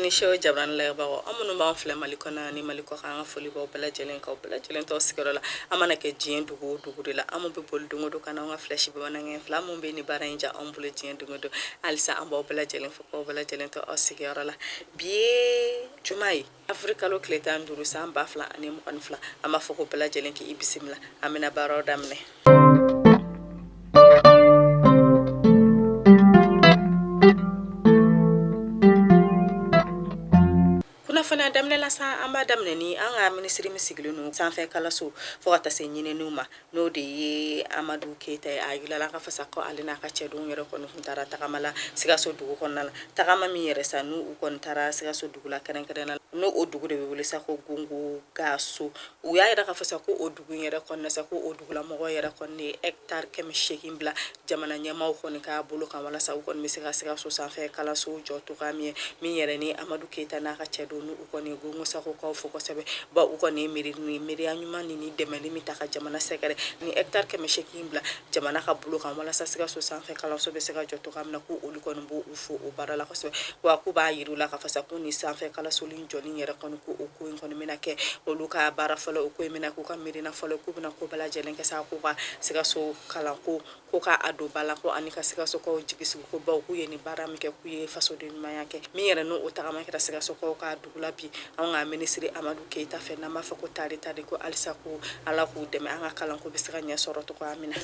Kunnafoni show jabarani lajɛbagaw, aw minnu b'an filɛ Mali kɔnɔ ani Mali kɔkan, an ka foli b'aw bɛɛ lajɛlen k'aw bɛɛ lajɛlen to sigiyɔrɔ la. An mana kɛ diɲɛ dugu o dugu de la, an minnu bɛ boli don o don ka na an ka flèche bamanankan filɛ, an minnu bɛ nin baara in diya anw bolo diɲɛ don o don, halisa an b'aw bɛɛ lajɛlen fo k'aw bɛɛ lajɛlen to aw sigiyɔrɔ la. Bi ye juma ye, avril kalo tile 15 san 2022. An b'a fɔ ko bɛɛ lajɛlen k'i bisimila, an bɛna baaraw daminɛ. Kunnafoniya daminɛ la sa, an b'a daminɛ ni an ka minisiri min sigilen don sanfɛ kalanso fo ka taa se ɲininiw ma, n'o de ye Amadu Keyita ye. A yirala k'a fɔ sa ko ale n'a ka cɛdenw yɛrɛ kɔni tun taara tagama la Sikaso dugu kɔnɔna la. Tagama min yɛrɛ sa, n'u u kɔni taara Sikaso dugu la kɛrɛnkɛrɛnnenya la, n'o o dugu de bɛ wele sa ko Gongogaso. U y'a yira k'a fɔ sa ko o dugu in yɛrɛ kɔnɔna sa, ko o dugulamɔgɔ yɛrɛ kɔni ye hectare 800 bila jamana ɲɛmaaw kɔni ka bolo kan, walasa u kɔni bɛ se ka Sikaso sanfɛ kalanso jɔ cogoya min ye. Min yɛrɛ ni Amadu Keyita n'a ka cɛdenw, n'u kɔni ye Gongosagokaw fo kosɛbɛ, bawo u kɔni ye miiriya ɲuman ni dɛmɛli min ta ka jamana sɛgɛrɛ ni hectare 800 bila jamana ka bolo kan, walasa Sikaso sanfɛ kalanso bɛ se ka jɔ cogoya min na, ko olu kɔni b'u fo o baara la kosɛbɛ. Wa k'u b'a yir'u la k'a fɔ sa ko ni sanfɛ kalanso in jɔli yɛrɛ kɔni, ko o ko in kɔni bɛna kɛ olu ka baara fɔlɔ, o ko in bɛna k'u ka miirina fɔlɔ, k'u bɛna ko bɛɛ lajɛlen kɛ sa k'u ka Sikaso kalanko ko k'a don ba la, ko ani ka Sikasokaw jigi sigi, ko bawo k'u ye nin baara min kɛ, k'u ye fasoden ɲumanya kɛ. Min yɛrɛ n'o tagama kɛra Sikasokaw ka dugu la bi, anw ka minisiri Amadu Keyita fɛ, n'an b'a fɔ ko tari tari, ko halisa ko Ala k'u dɛmɛ, an ka kalanko bɛ se ka ɲɛ sɔrɔ cogoya min na.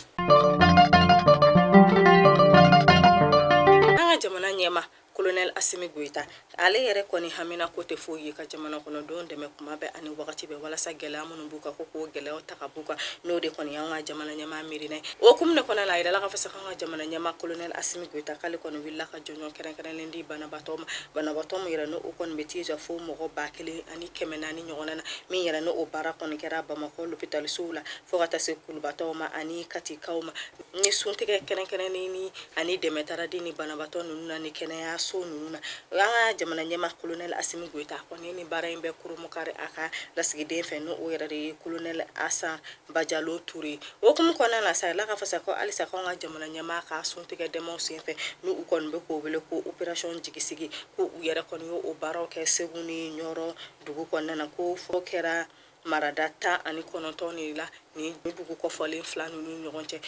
An ka jamana ɲɛmaa Colonel Asimi Goyita, ale yɛrɛ kɔni hamina ko tɛ foyi ye ka jamana kɔnɔdenw dɛmɛ kuma bɛɛ ani wagati bɛɛ, walasa gɛlɛya minnu b'u kan, ko k'o gɛlɛyaw ta ka b'u kan, n'o de kɔni y'an ka jamana ɲɛmaa miirina ye. O hukumu de kɔnɔna la, a yirala k'a fɔ sa k'an ka jamana ɲɛmaa Colonel Asimi Goyita, k'ale kɔni wulila ka jɔnjɔn kɛrɛnkɛrɛnlen di banabaatɔ ma, banabaatɔ min yɛrɛ n'o kɔni bɛ t'i jɔ fo mɔgɔ 1400 ɲɔgɔn na, min yɛrɛ n'o baara kɔni kɛra Bamakɔ lopitalisow la, fo ka taa se Kulubataw ma ani Katikaw ma. Ni suntigɛ kɛrɛnkɛrɛnnen ni ani dɛmɛ taara di ni banabaatɔ ninnu na ni kɛnɛyaso ninnu na. An ka jamana ɲɛmaa Colonel Asimi Goyita kɔni ni baara in bɛɛ kurumukari a ka lasigiden fɛ, n'o yɛrɛ de ye Colonel Asan Bajalo Ture. O hukumu kɔnɔna la sa, a yirala k'a fɔ sa ko halisa k'an ka jamana ɲɛmaa ka suntigɛ dɛmɛw senfɛ, n'u kɔni bɛ k'o wele ko opération jigisigi, ko u yɛrɛ kɔni y'o baaraw kɛ Segu ni Ɲɔrɔ dugu kɔnɔna na, ko fɔ kɛra marada 19 de la ni dugu kɔfɔlen fila ninnu ɲɔgɔn cɛ,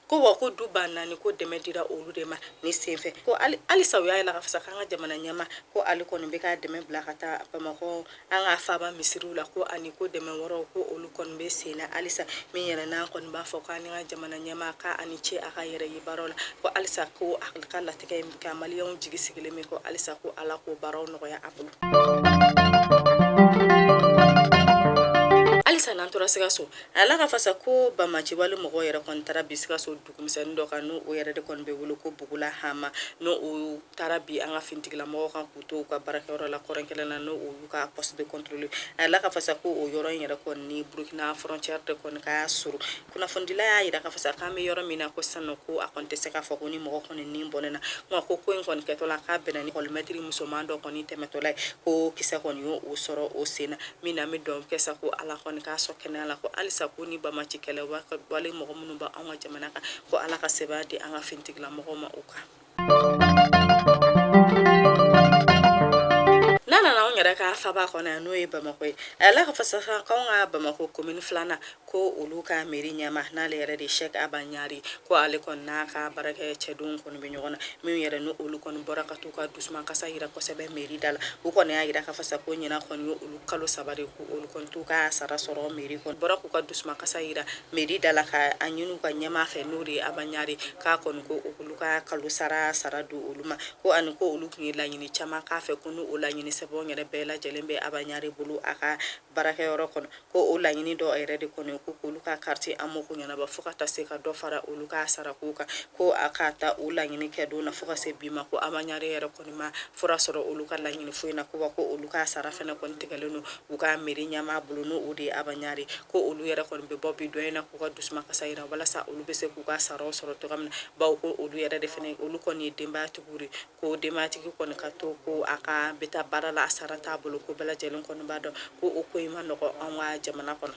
ko wa ko du 4000 ko dɛmɛ dira olu de ma ni senfɛ. Ko halisa u y'a yira k'a fɔ sa k'an ka jamana ɲɛmaa, ko ale kɔni bɛ ka dɛmɛ bila ka taa Bamakɔ an ka faaba misiriw la, ko ani ko dɛmɛ wɛrɛw ko olu kɔni bɛ sen na halisa. Min yɛrɛ n'an kɔni b'a fɔ k'an ka jamana ɲɛmaa k'a ni ce a ka yɛrɛ ye baaraw la, ko halisa ko a ka latigɛ ka maliyɛnw jigi sigilen min, ko halisa ko Ala k'o baaraw nɔgɔya a bolo. Halisa n'an tora Sikaso, a yirala k'a fɔ sa ko banbaanciwale mɔgɔw yɛrɛ kɔni taara bin Sikaso dugumisɛnnin dɔ kan, n'o yɛrɛ de kɔni bɛ wele ko Bugula Hama, n'o o taara bin an ka finitigilamɔgɔw kan k'u to u ka baarakɛyɔrɔ la kɔrɔnkɛlɛn na, n'o y'u ka poste de contrôle. A yirala k'a fɔ sa ko o yɔrɔ in yɛrɛ kɔni ni Burukina frontière de kɔni ka surun. Kunnafonidila y'a yira k'a fɔ sa k'an bɛ yɔrɔ min na ko sisan nɔ, ko a kɔni tɛ se k'a fɔ ko ni mɔgɔ kɔni ni bɔnɛ na, nka ko ko in kɔni kɛtɔ la, k'a bɛnna ni école musoman dɔ kɔni tɛmɛtɔla ye, ko kisɛ kɔni y'o o sɔrɔ o sen na. Min na an bɛ dugawu kɛ sa ko Ala kɔni k'a sɔn kɛnɛya la, ko halisa ko ni banbaanci kɛlɛ wale mɔgɔ minnu bɛ anw ka jamana kan, ko Ala ka sebaaya di an ka finitigilamɔgɔw ma o kan. N'a nana anw yɛrɛ ka faba kɔnɔ yan, n'o ye Bamakɔ ye, a yirala k'a fɔ sa k'anw ka Bamakɔ commune filanan, ko olu ka mairie ɲɛmaa, n'ale yɛrɛ de Sɛki Aba Ɲare, ko ale kɔni n'a ka baarakɛ cɛdenw kɔni bɛ ɲɔgɔn na, min yɛrɛ ni olu kɔni bɔra ka t'u ka dusumakasa yira kosɛbɛ mairie da la. U kɔni y'a yira k'a fɔ sa ko ɲinan kɔni ye olu kalo 3 de ko olu kɔni t'u ka sara sɔrɔ mairie kɔnɔ. Bɔra k'u ka dusumakasa yira mairie da la ka a ɲini u ka ɲɛmaa fɛ, n'o de ye Aba Ɲare, k'a kɔni ko olu ka kalo sara sara don olu ma, ko ani ko olu tun ye laɲini caman k'a fɛ, ko n'o laɲini sɛbɛnw yɛrɛ bɛɛ lajɛlen bɛ Aba Ɲare bolo a ka baarakɛyɔrɔ kɔnɔ, ko o laɲini dɔ yɛrɛ de kɔni ko k'olu ka quartier AMO ko ɲɛnabɔ, fo ka taa se ka dɔ fara olu ka sarako kan, ko a ka ta o laɲini kɛ don na fo ka se bi ma, ko Aba Ɲare yɛrɛ kɔni ma fura sɔrɔ olu ka laɲini foyi na, ko wa ko olu ka sara fɛnɛ kɔni tigɛlen don u ka mairie ɲɛmaa bolo, n'o o de ye Aba Ɲare, ko olu yɛrɛ kɔni bɛ bɔ bi don in na k'u ka dusumakasa yira walasa olu bɛ se k'u ka saraw sɔrɔ cogoya min na, bawo ko olu yɛrɛ de fɛnɛ olu kɔni ye denbayatigiw de, ko denbayatigi kɔni ka to ko a ka bɛ taa baara la, a sara t'a bolo, ko bɛɛ lajɛlen kɔni b'a dɔn ko o ko in ma nɔgɔ an ka jamana kɔnɔ.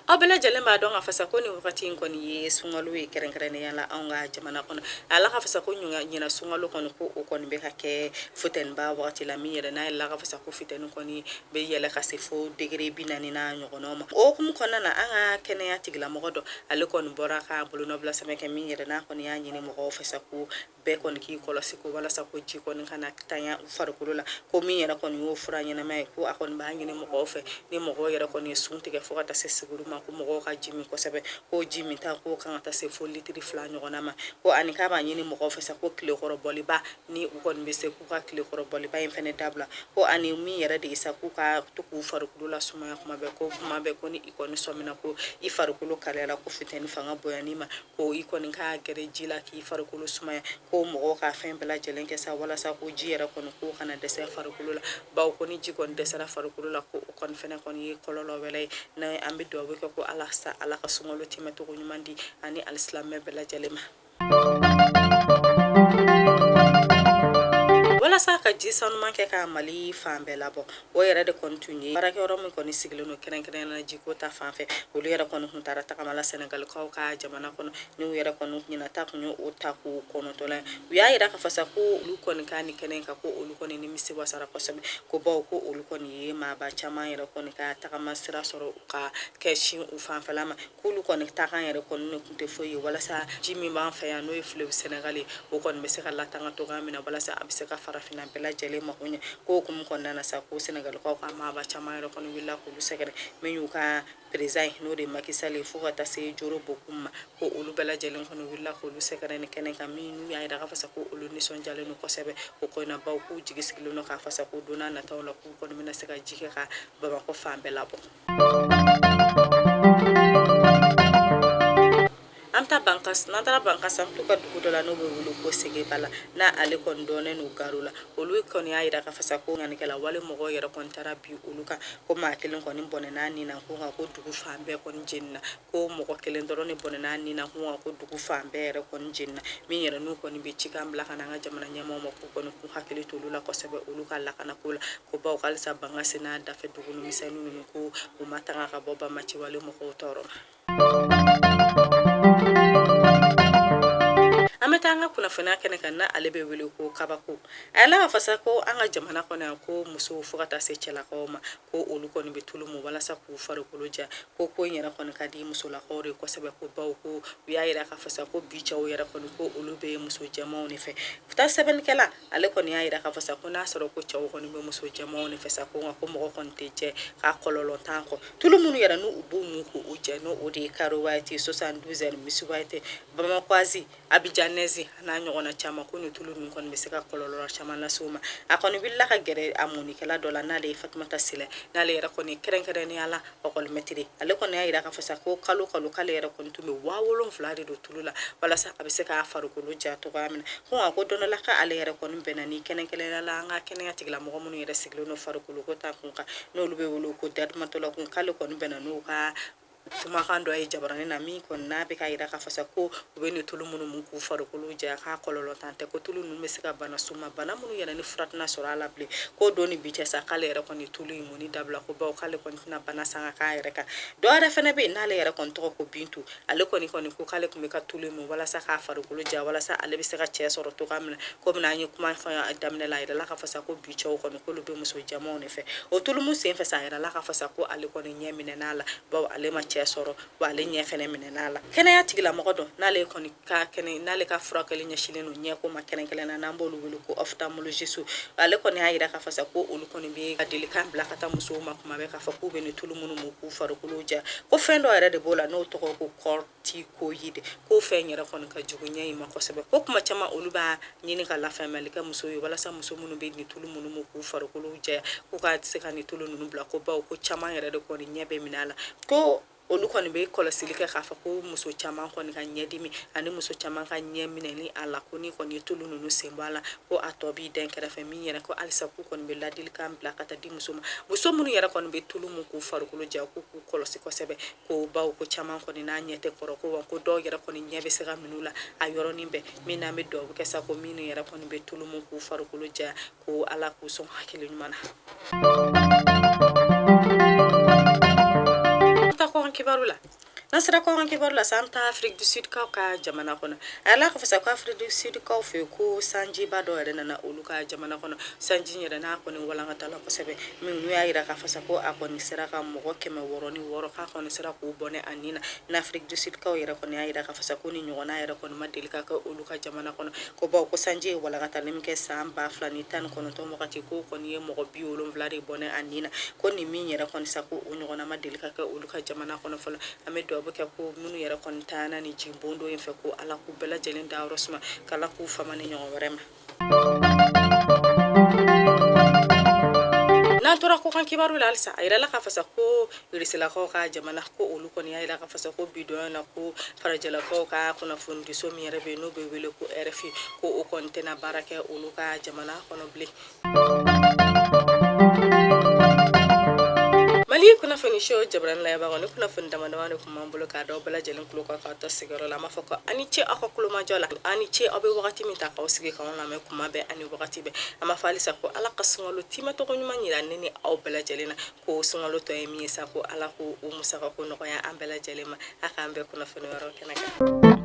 Aw bɛɛ lajɛlen. lajɛlen b'a dɔn ka fasa ko nin wagati in kɔni ye sunkalo ye kɛrɛnkɛrɛnnenya la anw ka jamana kɔnɔ. A la ka fasa ko ɲinan sunkalo kɔni ko o kɔni bɛ ka kɛ futɛniba wagati la, min yɛrɛ n'a yɛlɛla ka fasa ko futɛni kɔni bɛ yɛlɛ ka se fo degré 40 n'a ɲɔgɔnnaw ma. O hukumu kɔnɔna na, an ka kɛnɛya tigilamɔgɔ dɔ, ale kɔni bɔra ka bolonɔbila sɛbɛn kɛ, min yɛrɛ n'a kɔni y'a ɲini mɔgɔw fɛ sa ko bɛɛ kɔni k'i kɔlɔsi ko walasa ko ji kɔni kana tanya u farikolo la, ko min yɛrɛ kɔni y'o fura ɲɛnama ye. Ko a kɔni b'a ɲini mɔgɔw fɛ, ni mɔgɔw yɛrɛ kɔni ye sun tigɛ fo ka taa se suguri ma, ko mɔgɔw ka ji min kosɛbɛ, ko ji min ta ko kan ka taa se fo litiri 2 ɲɔgɔnna ma. Ko ani k'a b'a ɲini mɔgɔw fɛ sa ko tilekɔrɔbɔliba, ni u kɔni bɛ se k'u ka tilekɔrɔbɔliba in fɛnɛ dabila, ko ani min yɛrɛ de ye sa k'u ka to k'u farikolo lasumaya kuma bɛɛ, ko kuma bɛɛ ko ni i kɔni sɔmina ko i farikolo kalayara, ko funteni fanga bonyani ma, ko i kɔni ka gɛrɛ ji la k'i farikolo sumaya, ko mɔgɔw ka fɛn bɛɛ lajɛlen kɛ sa walasa ko ji yɛrɛ kɔni ko kana dɛsɛ farikolo la, bawo ko ni ji kɔni dɛsɛra farikolo la, ko o kɔni fɛnɛ kɔni ye kɔlɔlɔ wɛrɛ ye. N'an an bɛ dugawu kɛ ko Ala sa Ala ka sunkalo tɛmɛcogo ɲuman di ani alisilamɛ bɛɛ lajɛlen ma. Walasa ka ji sanuman kɛ ka Mali fan bɛɛ labɔ, o yɛrɛ de kɔni tun ye baarakɛyɔrɔ min kɔni sigilen don kɛrɛnkɛrɛnnenya la jiko ta fan fɛ, olu yɛrɛ kɔni tun taara tagama la Sɛnɛgalikaw ka jamana kɔnɔ. N'u yɛrɛ kɔni ɲinan ta tun ye o tako 9 ye. U y'a yira k'a fɔ sa ko olu kɔni ka nin kɛnɛ kan, ko olu kɔni nimisi wasara kosɛbɛ, ko bawo ko olu kɔni ye maaba caman yɛrɛ kɔni ka tagama sira sɔrɔ u ka kɛ sin u fanfɛla ma, k'olu kɔni takan yɛrɛ kɔni ne tun tɛ foyi ye walasa ji min b'an fɛ yan, n'o ye fleuve Sénégal ye, o kɔni bɛ se ka latanga cogoya min na walasa a bɛ se ka farafinna bɛɛ lajɛlen mako ɲɛ. Ko hukumu kɔnɔna na sa, ko Sɛnɛgalikaw ka maaba caman yɛrɛ kɔni wulila k'olu sɛgɛrɛ, min y'u ka président ye, n'o de ye Macky Sall ye, fo ka taa se Joro Bokum ma, ko olu bɛɛ lajɛlen kɔni wulila k'olu sɛgɛrɛ ni kɛnɛ kan, min n'u y'a yira k'a fɔ sa ko olu nisɔndiyalen don kosɛbɛ o ko in na, bawo k'u jigi sigilen don k'a fɔ sa ko don n'a nataw la, k'u kɔni bɛna se ka ji kɛ ka Bamakɔ fan bɛɛ labɔ. An bɛ taa Bankas, n'an taara Bankas, an bɛ t'u ka dugu dɔ la n'o bɛ wele ko Segebala, n'a ale kɔni dɔnnen don Garo la. Olu kɔni y'a yira k'a fɔ sa ko binkannikɛla wale mɔgɔw yɛrɛ kɔni taara bin olu kan, ko maa kelen kɔni bɔnɛna ni na, ko nka ko dugu fan bɛɛ kɔni jenina, ko mɔgɔ kelen dɔrɔn de bɔnɛna ni na, ko nka ko dugu fan bɛɛ yɛrɛ kɔni jenina. Min yɛrɛ n'u kɔni bɛ cikan bila ka na an ka jamana ɲɛmaaw ma, k'u kɔni k'u hakili to olu la kosɛbɛ, olu ka lakana ko la, ko bawo halisa Bankasi n'a dafɛ dugu misɛnnin ninnu, ko u ma tanga ka bɔ banbaanciwale mɔgɔw tɔɔrɔ ma. An bɛ taa an ka kunnafoniya kɛnɛ kan, n'ale bɛ wele ko kabako. A y'a la fasa ko an ka jamana kɔnɔ yan, ko musow fo ka taa se cɛlakaw ma, ko olu kɔni bɛ tulu mu walasa k'u farikolo ja, ko in yɛrɛ kɔni ka di musolakaw de kosɛbɛ, ko bawo ko u y'a yira k'a fɔ sa ko bi cɛw yɛrɛ kɔni ko olu bɛ muso jɛmanw de fɛ. Taa sɛbɛnnikɛla ale kɔni y'a yira k'a fɔ sa ko n'a sɔrɔ ko cɛw kɔni bɛ muso jɛmanw de fɛ sa, ko nka ko mɔgɔ kɔni tɛ jɛ k'a kɔlɔlɔ t'an kɔ. Tulu minnu yɛrɛ n'u b'u mu k'u jɛ, n'o o de ye Caro White, 72 Miss White, Bamakwasi, Abidjanaise n'a ɲɔgɔnna caman, ko nin tulu ninnu kɔni bɛ se ka kɔlɔlɔ caman lase u ma. A kɔni wulila ka gɛrɛ a munnikɛla dɔ la, n'ale ye Fatumata Sila, n'ale yɛrɛ kɔni kɛrɛnkɛrɛnnenya la ɔkɔlimɛtiri. Ale kɔni y'a yira k'a fɔ sa ko kalo kalo k'ale yɛrɛ kɔni tun bɛ 7000 de don tulu la walasa a bɛ se k'a farikolo ja cogoya min na. Ko nka ko don dɔ la k'ale yɛrɛ kɔni bɛnna ni kɛrɛnkɛrɛnnenya la an ka kɛnɛya tigilamɔgɔ minnu yɛrɛ sigilen don farikolo ko ta kun kan, n'olu bɛ wele ko dermatologue, k'ale kɔni bɛnna n'u ka kumakan dɔ ye jabaranin na, min kɔni n'a bɛ ka yira k'a fɔ sa ko u bɛ nin tulu minnu mu k'u farikolo ja, k'a kɔlɔlɔ tan tɛ, ko tulu ninnu bɛ se ka bana s'u ma, bana minnu yɛrɛ ni fura tɛna sɔrɔ a la bilen. K'o don ni bi cɛ sa, k'ale yɛrɛ kɔni tulu in munni dabila, ko bawo k'ale kɔni tɛna bana san ka k'a yɛrɛ kan. Dɔ wɛrɛ fɛnɛ bɛ yen, n'ale yɛrɛ kɔni tɔgɔ ko Bintu, ale kɔni ko k'ale tun bɛ ka tulu mu walasa k'a farikolo ja, walasa ale bɛ se ka cɛ sɔrɔ cogoya min na. Komi an ye kuma fɔ daminɛ la, a yirala k'a fɔ sa ko bi cɛw kɔni k'olu bɛ muso jɛmanw de fɛ. O tulu mu sen fɛ sa, a yirala k'a fɔ sa ko ale kɔni ɲɛ minɛn'a la, bawo ale ma cɛ sɔrɔ, wa ale ɲɛ fɛnɛ minɛn'a la. Kɛnɛya tigilamɔgɔ dɔ, n'ale kɔni ka kɛnɛ, n'ale ka furakɛli ɲɛsinnen don ɲɛko ma kɛrɛnkɛrɛn na, n'an b'olu wele ko ophtalmologiste, ale kɔni y'a yira k'a fɔ sa ko olu kɔni bɛ ladilikan bila ka taa musow ma kuma bɛɛ, k'a fɔ k'u bɛ nin tulu minnu mu k'u farikolo ja, ko fɛn dɔ yɛrɛ de b'o la n'o tɔgɔ ko corticoïde, k'o fɛn yɛrɛ kɔni ka jugu ɲɛ in ma kosɛbɛ. Ko kuma caman olu b'a ɲini ka lafaamuyali kɛ musow ye, walasa muso minnu bɛ nin tulu minnu mu k'u farikolo jɛ, k'u ka se ka nin tulu ninnu bila, ko bawo ko caman yɛrɛ de kɔni ɲɛ bɛ minɛ a la. Ko olu kɔni bɛ kɔlɔsili kɛ k'a fɔ ko muso caman kɔni ka ɲɛdimi ani muso caman ka ɲɛ minɛli a la, ko ni kɔni ye tulu ninnu sen bɔ a la, ko a tɔ b'i dɛn kɛrɛfɛ. Min yɛrɛ ko halisa k'u kɔni bɛ ladilikan bila ka taa di muso ma, muso minnu yɛrɛ kɔni bɛ tulu mu k'u farikolo ja, k'u k'u kɔlɔsi kosɛbɛ, ko bawo ko caman kɔni n'a ɲɛ tɛ kɔrɔ, ko wa ko dɔw yɛrɛ kɔni ɲɛ bɛ se ka minɛ u la a yɔrɔnin bɛɛ. Min n'an bɛ dugawu kɛ sa ko minnu yɛrɛ kɔni bɛ tulu mu k'u farikolo ja, ko Ala k'u sɔn hakili ɲuman na. Taa kɔkan kibaru la. N'an sera kɔkan kibaru la sa, an bɛ taa Afrique du Sud kaw ka jamana kɔnɔ. A yirala k'a fɔ sa ko Afrique du Sud kaw fɛ yen, ko sanjiba dɔ yɛrɛ nana olu ka jamana kɔnɔ. Sanji yɛrɛ n'a kɔni walankatala kosɛbɛ, minnu y'a yira k'a fɔ sa ko a kɔni sera ka mɔgɔ 606, k'a kɔni sera k'u bɔnɛ a ni na. N'Afrique du Sud kaw yɛrɛ kɔni y'a yira k'a fɔ sa ko ni ɲɔgɔnna yɛrɛ kɔni ma deli ka kɛ olu ka jamana kɔnɔ, ko bawo ko sanji ye walankatali min kɛ san 2019 wagati, k'o kɔni ye mɔgɔ 70 de bɔnɛ a ni na, ko nin min yɛrɛ kɔni sa ko o ɲɔgɔnna ma deli ka kɛ olu ka jamana kɔnɔ fɔlɔ. An bɛ dugawu kɛ ko minnu yɛrɛ kɔni taana ni jibondo in fɛ, ko Ala k'u bɛɛ lajɛlen dayɔrɔ suma, k'Ala k'u fama ni ɲɔgɔn wɛrɛ ma. N'an tora kɔkan kibaru la halisa, a yirala k'a fɔ sa ko Irisilakaw ka jamana, ko olu kɔni y'a yira k'a fɔ sa ko bi don na, ko farajɛlakaw ka kunnafonidiso min yɛrɛ bɛ yen n'o bɛ wele ko RFI, ko o kɔni tɛna baara kɛ olu ka jamana kɔnɔ bilen. Mali kunnafoni so jabarani lajɛbagaw, ni kunnafoni dama dama de tun b'an bolo k'a d'aw bɛɛ lajɛlen tulo kan k'aw to sigiyɔrɔ la. An b'a fɔ ko aw ni ce aw ka kulomajɔ la, aw ni ce aw bɛ wagati min ta k'aw sigi k'anw lamɛn kuma bɛɛ ani wagati bɛɛ. An b'a fɔ halisa ko Ala ka sunkalo timɛtɔgɔ ɲuman yira ne ni aw bɛɛ lajɛlen na, ko sunkalo tɔ ye min ye sa, ko Ala k'o musaka ko nɔgɔya an bɛɛ lajɛlen ma. A k'an bɛn kunnafoni wɛrɛw kɛnɛ kan.